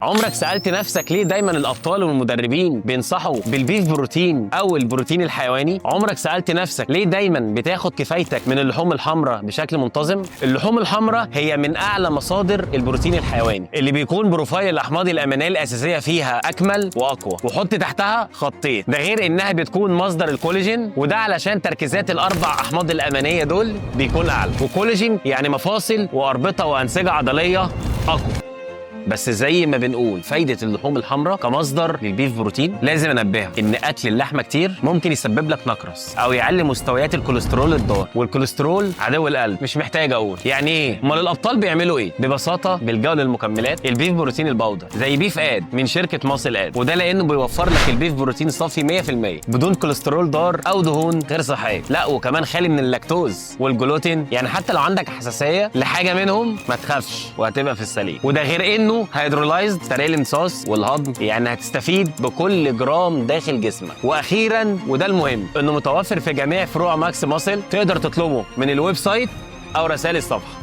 عمرك سألت نفسك ليه دايما الأبطال والمدربين بينصحوا بال beef protein أو البروتين الحيواني؟ عمرك سألت نفسك ليه دايما بتاخد كفايتك من اللحوم الحمراء بشكل منتظم؟ اللحوم الحمراء هي من أعلى مصادر البروتين الحيواني اللي بيكون profile الأحماض الأمينية الأساسية فيها أكمل وأقوى، وحط تحتها خطين. ده غير إنها بتكون مصدر الكولاجين، وده علشان تركيزات الأربع أحماض الأمينية دول بيكون أعلى، وكولاجين يعني مفاصل وأربطة وأنسجة عضلية أقوى. بس زي ما بنقول فايده اللحوم الحمراء كمصدر لل beef protein، لازم انبهك ان اكل اللحمة كتير ممكن يسبب لك نقرس او يعلي مستويات الكوليسترول الضار، والكوليسترول عدو القلب، مش محتاج اقول يعني ايه. امال الابطال بيعملوا ايه؟ ببساطة بيلجأوا للمكملات ال beef protein ال powder زي Beef Add من شركة Muscle Add، وده لانه بيوفر لك ال beef protein صافي 100% بدون كوليسترول ضار او دهون غير صحية، لا وكمان خالي من اللاكتوز والجلوتين، يعني حتى لو عندك حساسية لحاجة منهم ما تخافش وهتبقى في السليم. وده غير انه hydrolyzed سريع الامتصاص والهضم، يعني هتستفيد بكل جرام داخل جسمك. واخيرا وده المهم، انه متوفر في جميع فروع Max Muscle، تقدر تطلبه من ال website او رسائل الصفحة.